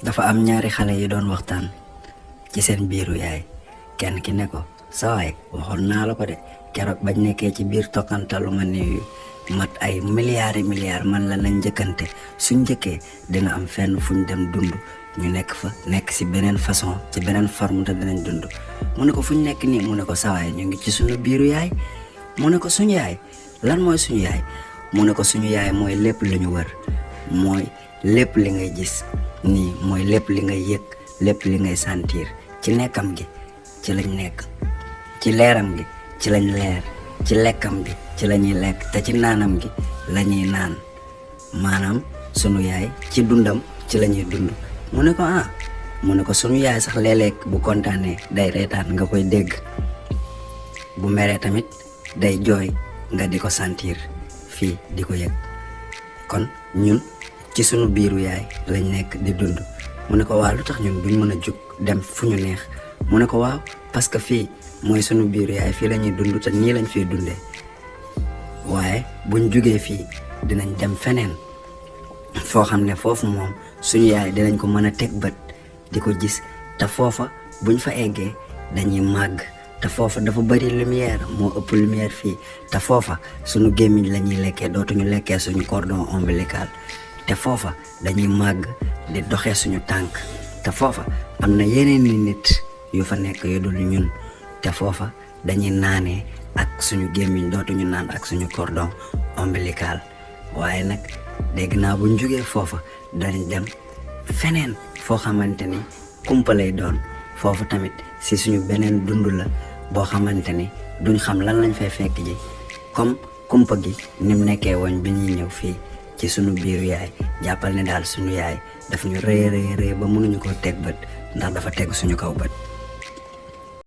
dafa am ñaari xale yi doon waxtaan ci seen biiru yaay kenn ki ne ko sawaay waxoon naa la ko de keroog bañ nekkee ci biir tokkantalu ma ni mat ay milliards man la nañ njëkkante suñ njëkkee dina am fenn fuñ dem dund ñu nekk fa nekk si beneen façon ci beneen forme te dinañ dund mu ne ko fuñ nekk nii mu ne ko sawaay ñu ngi ci suñu biiru yaay mu ne ko suñu yaay lan mooy suñu yaay mu ne ko suñu yaay mooy lépp lu ñu wër mooy lépp li ngay gis nii mooy lépp li ngay yëg lépp li ngay sentir ci nekkam gi ci lañ nekk ci leeram gi ci lañ leer ci lekkam gi ci la ñuy lekk te ci naanam gi la ñuy naan maanaam sunu yaay ci dundam ci la ñuy dund mu ne ko mu ne ko sunu yaay sax léeg-léeg bu kontaanee day reetaan nga koy dégg bu meree tamit day jooy nga di ko sentir fii di ko yëg kon ñun ci sunu biiru yaay lañ nekk di dund mu ne ko waaw lu tax ñun duñ mën a jug dem fu ñu neex mu ne ko waaw parce que fii mooy sunu biiru yaay fii la ñuy dund te nii lañ fiy dundee waaye buñ jugee fii dinañ dem feneen foo xam ne foofu moom suñu yaay dinañ ko mën a teg bët di ko gis te foofa buñ fa eggee dañuy màgg te foofa dafa bari lumière moo ëpp lumière fii te foofa suñu gémmiñ la ñuy lekkee dootuñu lekkee suñu cordon ombilical te foofa dañuy màgg di doxee suñu tànk te foofa am na yeneen ni nit yu fa nekk yu dul ñun te foofa dañuy naanee ak suñu gémmiñ dootuñu naan ak suñu cordon ombilical waaye nag dégg naa buñ jógee foofa dañ dem feneen foo xamante ni kumpa lay doon foofu tamit si suñu beneen dund la boo xamante ni duñ xam lan lañ fay fekk ji comme kumpa gi ni mu nekkee woon bi ñuy ñëw fii ci suñu biiru yaay jàppal ne daal suñu yaay daf ñu rëy ba mënuñu ko teg bët ndax dafa teg suñu kaw bët